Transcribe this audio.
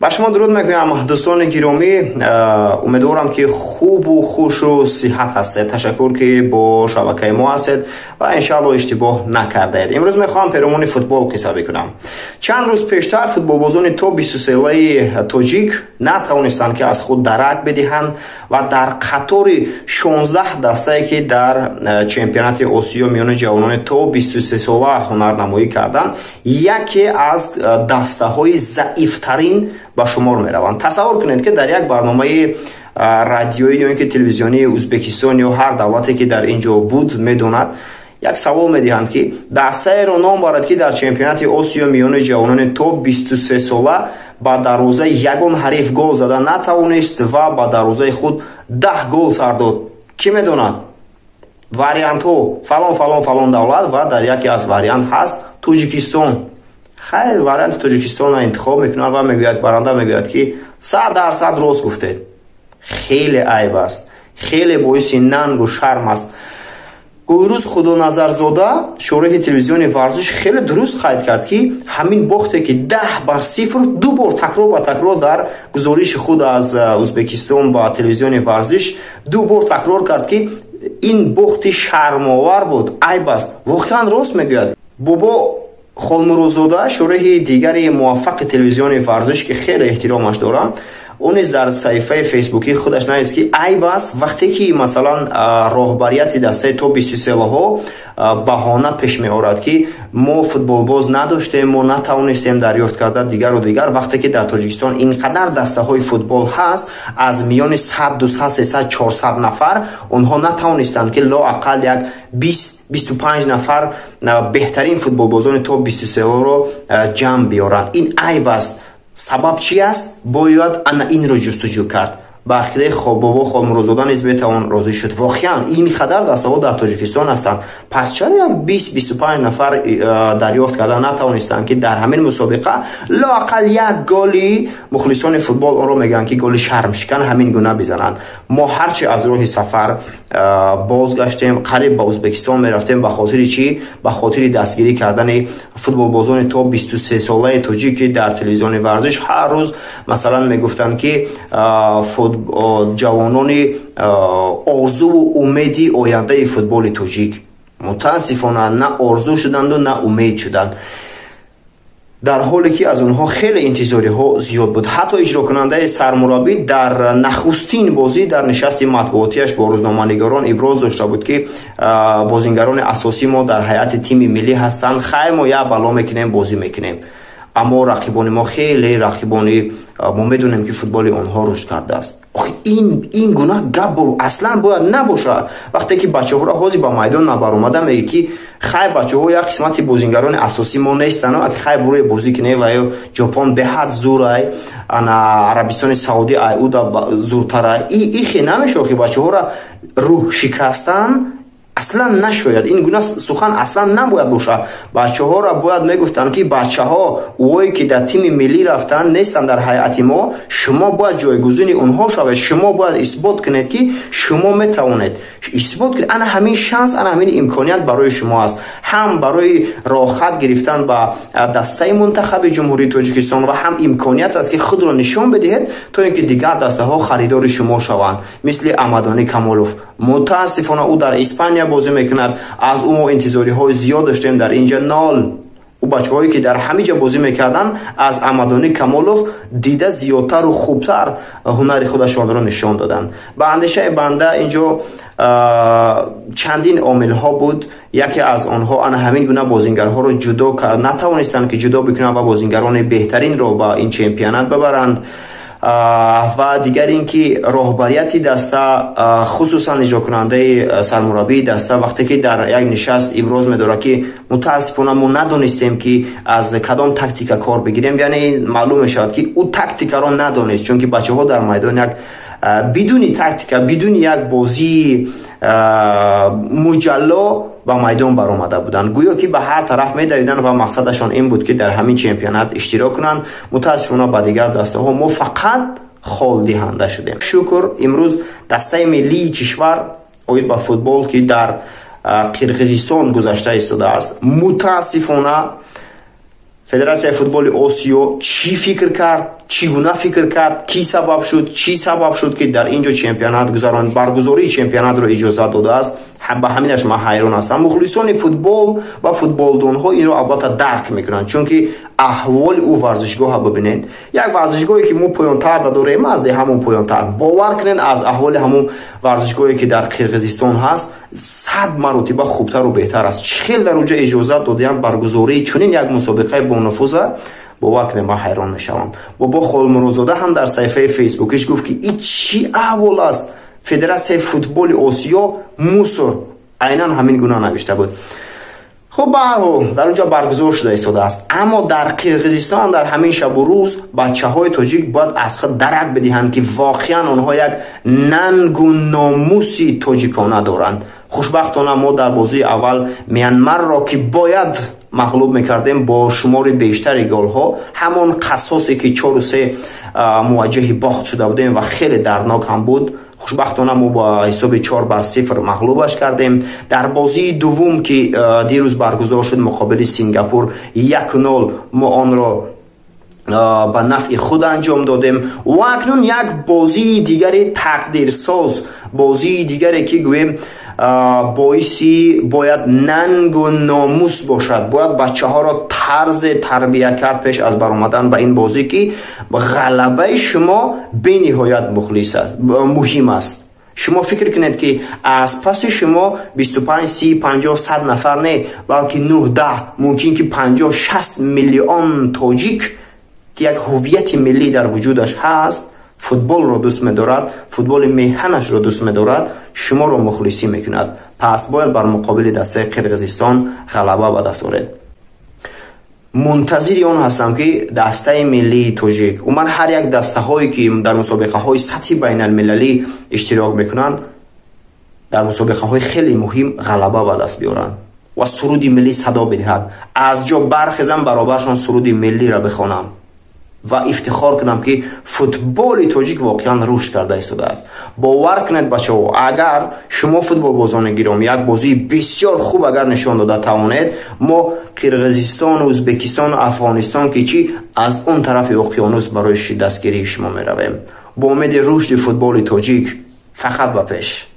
Ба шумо дуруд мегӯям, дӯстони гиромӣ. Умедворам, ки хубу хушу сиҳат ҳастед. Ташаккур, ки бо шабакаи мо ҳастед ва иншаалло иштибоҳ накардаед. Имрӯз мехоҳам перомони футбол қисса бикунам. Чанд рӯз пештар футболбозони то 23-солаи тоҷик натавонистанд, ки аз худ дарак бидиҳанд ва дар қатори 16 дастае, ки дар чемпионати Осиё миёни ҷавонони то 23 сола ҳунарнамоӣ карданд, яке аз дастаҳои заифтарин ба шумор мераванд. Тасаввур кунед, ки дар як барномаи радиоӣ ё ин ки телевизионии Ӯзбекистон ё ҳар давлате, ки дар ин ҷо буд, медонад, як савол медиҳанд, ки дастаеро ном барад, ки дар чемпионати Осиё миёни ҷавонони то 23 сола ба дарвозаи ягон ҳариф гол зада натавонист ва ба дарвозаи худ 10 гол сар дод. Кӣ медонад? Вариантҳо: фалон, фалон, фалон давлат ва дар яке аз вариант ҳаст Тоҷикистон. Хайр, варианти Тоҷикистонро интихоб мекунад ва мегӯяд, баранда мегӯяд, ки 100% рост гуфтед. Хеле айб аст, хеле боиси нангу шарм аст. Гулрӯз Худоназарзода, шореҳи телевизиони «Варзиш», хеле дуруст қайд кард, ки ҳамин бохте, ки 10 бар 0, ду бор такрор ба такрор дар гузориши худ аз Ӯзбекистон ба телевизиони «Варзиш» ду бор такрор кард, ки ин бохти шармовар буд, айб аст. Воқеан рост мегӯяд. Бобо Холмурозода, шореҳи дигари муваффақи телевизиони «Варзиш», ки хеле эҳтиромаш дорам, ӯ низ дар саҳифаи фейсбукии худаш навист, ки айб аст, вақте ки, масалан, роҳбарияти дастаи то 23-солаҳо баҳона пеш меорад, ки мо футболбоз надоштем, мо натавонистем дарёфт карда, дигару дигар, вақте ки дар Тоҷикистон ин қадар дастаҳои футбол ҳаст, аз миёни 100, 200, 300, 400 нафар онҳо натавонистанд, ки лоақал як 20, 25 нафар беҳтарин футболбозони то 23-соларо ҷамъ биёранд. Ин айб аст. Сабаб чи аст? Бояд ана инро ҷустуҷӯ кард. Ба ақидаи Бобо Холмурозода низ метавон розӣ шуд. Воқеан, ин қадар дастаҳо дар Тоҷикистон ҳастанд, пас чаро як 20, 25 нафар дарёфт карда натавонистанд, ки дар ҳамин мусобиқа лоақал як голи, мухлисони футбол онро мегӯянд, ки голи шармшикан, ҳамин гуна бизананд? Мо ҳарчи аз роҳи сафар бозгаштем, қариб ба Ӯзбекистон мерафтем. Ба хотири чӣ? Ба хотири дастгирӣ кардани футболбозони то 23-солаи тоҷик, ки дар телевизиони «Варзиш» ҳар рӯз, масалан, мегуфтанд, ки ҷавонони орзуву умеди ояндаи футболи тоҷик. Мутаассифона, на орзу шуданду, на умед шуданд, дар ҳоле ки аз онҳо хеле интизориҳо зиёд буд. Ҳатто иҷрокунандаи сармураббӣ дар нахустин бозӣ дар нишасти матбуотиаш бо рӯзноманигорон иброз дошта буд, ки бозингарони асосии мо дар ҳайати тими миллӣ ҳастанд. Хайр, мо як бало мекунем, бозӣ мекунем, аммо рақибони мо хеле рақибони, мо медонем, ки футболи онҳо рушд кардааст. Ин гуна гап аслан бояд набошад. Вақте ки бачаҳоро ҳозир ба майдон набаромада, мегӯ, ки хай, бачаҳо як қисмати бозингарони асосии мо нестанд, хай, бурӯе бозӣ кунем, ва ё Ҷопон беҳад зурай, ана Арабистони Саудӣ ай уда зуртарай, ихе намешавад, ки бачаҳоро рӯҳ шикастан аслан нашояд. Ин гуна сухан аслан набояд бошад. Бачаҳоро бояд мегуфтанд, ки бачаҳо, ӯое ки дар тими миллӣ рафтанд, нестанд дар ҳайати мо, шумо бояд ҷойгузини онҳо шавед, шумо бояд исбот кунед, ки шумо метавонед исбот кунед. Ана ҳамин шанс, ана ҳамин имконият барои шумо аст, ҳам барои роҳат гирифтан ба дастаи мунтахаби Ҷумҳурии Тоҷикистон ва ҳам имконият аст, ки худро нишон бидиҳед, то ин ки дигар дастаҳо харидори шумо шаванд, мисли Амадонӣ Камолов. Мутаассифона, ӯ дар Испания бозӣ мекунад. Аз ӯ мо интизориҳои зиёд доштем, дар инҷа нол. Ӯ бачаҳое, ки дар ҳамин ҷа бозӣ мекарданд, аз Амадонӣ Камолов дида зиёдтару хубтар ҳунари худашонро нишон доданд. Ба андешаи банда, инҷо чандин омилҳо буд. Яке аз онҳо ана ҳамин гуна бозингарҳоро ҷудо натавонистанд, ки ҷудо бикунанд ва бозингарони беҳтаринро ба ин чемпионат бибаранд, ва дигар ин ки роҳбарияти даста, хусусан иҷрокунандаи сармураббии даста, вақте ки дар як нишаст иброз медорад, ки мутаассифона мо надонистем, ки аз кадом тактика кор бигирем, яъне маълум мешавад, ки ӯ тактикаро надонист, чунки бачаҳо дар майдон як бидуни тактика, бидуни як бозии муҷалло ба майдон баромада буданд, гӯё ки ба ҳар тараф медавиданд ва мақсадашон ин буд, ки дар ҳамин чемпионат иштирок кунанд. Мутаассифона, ба дигар дастаҳо мо фақат холдиҳанда шудем. Шукр, имрӯз дастаи миллии кишвар оид ба футбол, ки дар Қирғизистон гузашта истодааст, мутаассифона. Федератсияи футболи Осиё чӣ фикр кард, чӣ гуна фикр кард, кӣ сабаб шуд, чӣ сабаб шуд, ки дар ин ҷо чемпионат гузаронд, баргузории чемпионатро иҷозат додааст. Ба ҳаминаш ман ҳайрон ҳастам. Мухлисони футбол ва футболдонҳо инро албатта дарк мекунанд, чунки аҳволи ӯ варзишгоҳа бибинед. Як варзишгоҳе ки мо поёнтар дорем, аз ҳамон поёнтар, бовар кунед, аз аҳволи ҳамон варзишгоҳе ки дар Қирғизистон ҳаст, 100 маротиба хубтару беҳтар аст. Чӣ хел дар уҷа иҷозат додиянд баргузории чунин як мусобиқаи бонуфуза? Бовар кунед, ман ҳайрон мешавам. Бобо Холмурозода ҳам дар саҳифаи фейсбукиш гуфт, ки ин чӣ аҳвол аст? Федератсияи футболи Осиё мусор, айнан ҳамин гуна навишта буд. Хуб, ба ҳар ҳол дар онҷо баргузор шуда истодааст. Аммо дар Қирғизистон дар ҳамин шабу рӯз бачаҳои тоҷик бояд аз худ дарак бидиҳанд, ки воқеан онҳо як нангу номуси тоҷикона доранд. Хушбахтона мо дар бозии аввал Мянмарро, ки бояд мағлуб мекардем бо шумори бештари голҳо, ҳамон қассосе ки 4-3 муваҷҷаҳи бохт шуда будем ва хеле дарднок ҳам буд, хушбахтона мо ба ҳисоби 4-0 мағлубаш кардем. Дар бозии дуввум, ки дирӯз баргузор шуд муқобили Сингапур, 1-0 мо онро ба нафъи худ анҷом додем. Ва акнун як бозии дигари тақдирсоз, бозии дигаре ки гӯем боиси бояд нангу номус бошад, бояд бачаҳоро тарзе тарбия кард пеш аз баромадан ба ин бозӣ, ки ғалабаи шумо бениҳоят мухлис аст, муҳим аст. Шумо фикр кунед, ки аз паси шумо 25, 30, 50, 100 нафар не, балки 9, 10, мумкин ки 50, 60 миллион тоҷик, ки як ҳуввияти миллӣ дар вуҷудаш ҳаст, футболро дӯст медорад, футболи меҳанашро дӯст медорад, шуморо мухлисӣ мекунад. Пас бояд бар муқобили дастаи Қирғизистон ғалаба ба даст оред. Мунтазири он ҳастам, ки дастаи миллии тоҷик, умуман ҳар як дастаҳое ки дар мусобиқаҳои сатҳи байналмилалӣ иштирок мекунанд, дар мусобиқаҳои хеле муҳим ғалаба ба даст биёранд ва суруди миллӣ садо бидиҳад. Аз ҷо бархезам, баробаршон суруди миллиро бихонам ва ифтихор кунам, ки футболи тоҷик воқеан рушд карда истодааст. Бовар кунед, бачаҳо, агар шумо футболбозони гиромӣ як бозии бисёр хуб агар нишон дода тавонед, мо Қирғизистон, Ӯзбекистон, Афғонистон ки чӣ, аз он тарафи уқёнус барои дастгирии шумо меравем. Бо умеди рушди футболи тоҷик, фақат ба пеш.